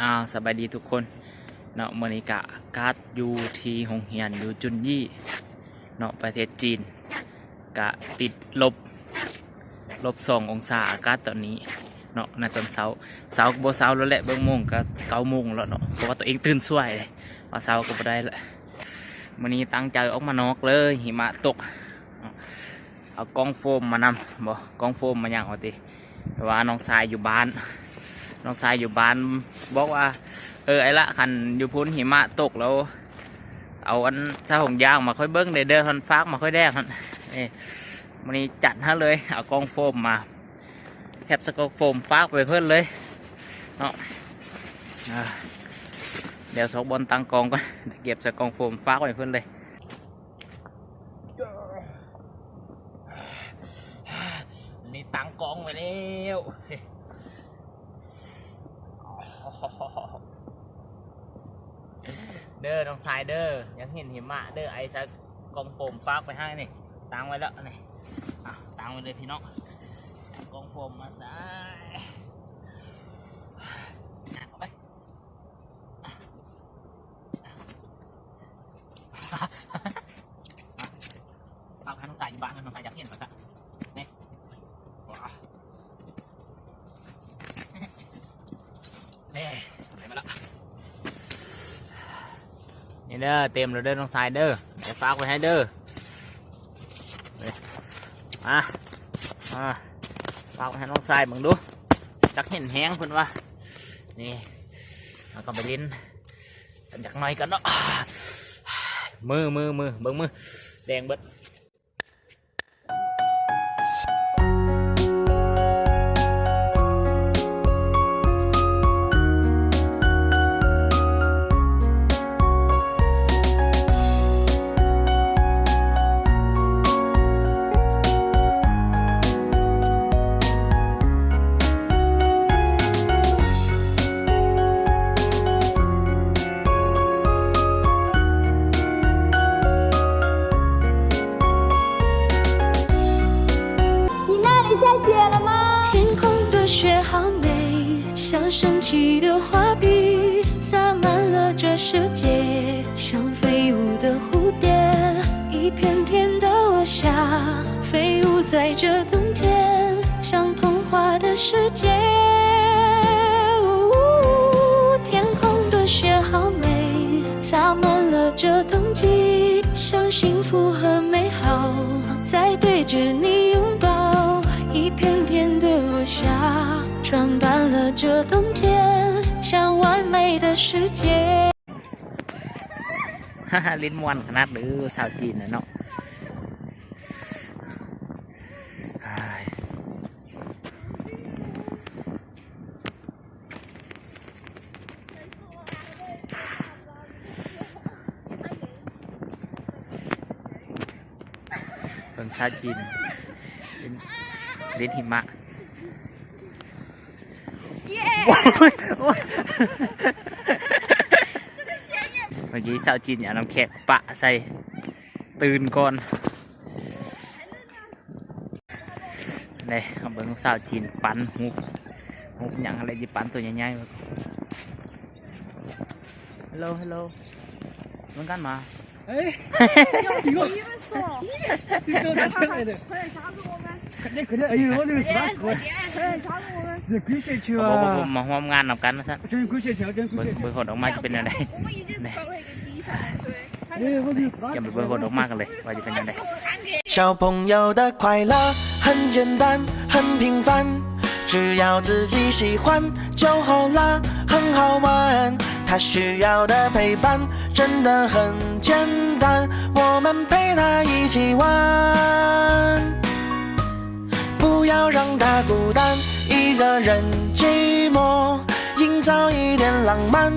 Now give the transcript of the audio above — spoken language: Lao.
ອ້າວ ສະບາຍດີທຸກຄົນເນາະ, ມື້ນີ້ກະອາກາດຢູ່ທີ່ໂຮງຮຽນຢູ່ຈຸນຢີເນາະ ປະເທດຈີນ ກະຕິດລົບ ລົບສອງອົງສາ ອາກາດຕອນນີ້ເນາະ ໃນຕອນເຊົ້າ. ເຊົ້າກະບໍ່ເຊົ້າແລ້ວແຫຼະ ເບິ່ງໂມງກະເກົ້າໂມງແລ້ວເນາະ ເພາະວ່າຕົວເອງຕື່ນສວຍເດ້ ວ່າເຊົ້າກະບໍ່ໄດ້ລະ. ມື້ນີ້ຕັ້ງໃຈອອກມານອກເລີຍ ຫິມະຕົກ ເອົາກ່ອງໂຟມມານຳ ບໍ່ ກ່ອງໂຟມມາຫຍັງວ່າຕິ ແຕ່ວ່ານ້ອງຊາຍຢູ່ບ້ານ ນ້ອງຊາຍຢູ່ບ້ານບອກວ່າ ເອີ ໄອ້ລະ ຄັນຢູ່ພຸ້ນຫິມະຕົກແລ້ວ ເອົາອັນສາຫົງຢາງມາຂ້ອຍເບິ່ງແດ່ເດີ ຫັ້ນ ຝາກມາຂ້ອຍແດ່ຫັ້ນ. ເອີ ມື້ນີ້ຈັດໃຫ້ເລີຍ ເອົາກ່ອງໂຟມມາ ເກັບໃສ່ກ່ອງໂຟມຝາກໄວ້ເພິ່ນເລີຍເນາະ. ອ່າ ດຽວຊອກບ່ອນຕັ້ງກ້ອງກ່ອນ ເກັບໃສ່ກ່ອງໂຟມຝາກໄວ້ເພິ່ນເລີຍ. ນີ້ຕັ້ງກ້ອງໄວ້ແລ້ວເດີ ນ້ອງຊາຍເດີ ຢາກເຫັນຫິມະເດີ ໄອ້ໃສ່ກ່ອງໂຟມຝາກໄວ້ໃຫ້ນີ້ ຕັ້ງໄວ້ແລ້ວນີ້. ອ່ະ ຕັ້ງໄວ້ເລີຍພີ່ນ້ອງ ເອົາກ່ອງໂຟມມາໃສ່ ຝາກໃຫ້ນ້ອງຊາຍຢູ່ບ້ານ ນ້ອງຊາຍຢາກເຫັນວ່າຊັ້ນ ນີ້ ນີ້ ໄດ້ມາແລ້ວ ນີ້ເດີ ເຕັມແລ້ວເດີ ນ້ອງຊາຍເດີ ດຽວຝາກໄວ້ໃຫ້ເດີ. ມາ ມາ ຝາກໄວ້ໃຫ້ນ້ອງຊາຍເບິ່ງດູ ຈັກເຫັນແຮງເພິ່ນວ່າ. ນີ້ ເຮົາກະໄປຫຼິ້ນກັນຈັກໜ້ອຍກ່ອນເນາະ. ມື ມື ມື ເບິ່ງມື ແດງເບິດ. 你那里下雪了吗？天空的雪好美，像神奇的画笔，洒满了这世界，像飞舞的蝴蝶，一片片的落下，飞舞在这冬天，像童话的世界。呜，天空的雪好美，洒满了这冬季，像幸福和美好，在对着你拥抱，一片片的落下，装扮了这冬天，像完美的世界。 ຫຼິ້ນມ່ວນຂະໜາດເດີ ຊາວຈີນນະເນາະ. ເບິ່ງຊາວຈີນຫຼິ້ນ ຫຼິ້ນຫິມະ. ໂອ້ຍ ໂອ້ຍ ເມື່ອກີ້ຊາວຈີນເອົານ້ຳແຂງປະໃສ່ ຕື່ນກ່ອນ. ນີ້ ເຮົາເບິ່ງສາວຈີນປັ້ນຮູບ ຮູບຫຍັງຫັ້ນແຫຼະ ຊິປັ້ນຕົວໃຫຍ່ໆ. Hello, hello. ເບິ່ງກັນມາ. ມາຮ່ວມງານນຳກັນວ່າຊັ້ນ. ເບິ່ງ ເບິ່ງຜົນອອກມາຈະເປັນແນວໃດ. ຈະໄປເບິ່ງຜົນອອກມາກັນເລີຍວ່າຈະເປັນຈັ່ງໃດ. 小朋友的快乐很简单，很平凡，只要自己喜欢就好啦，很好玩。他需要的陪伴真的很简单，我们陪他一起玩。不要让他孤单，一个人寂寞，营造一点浪漫，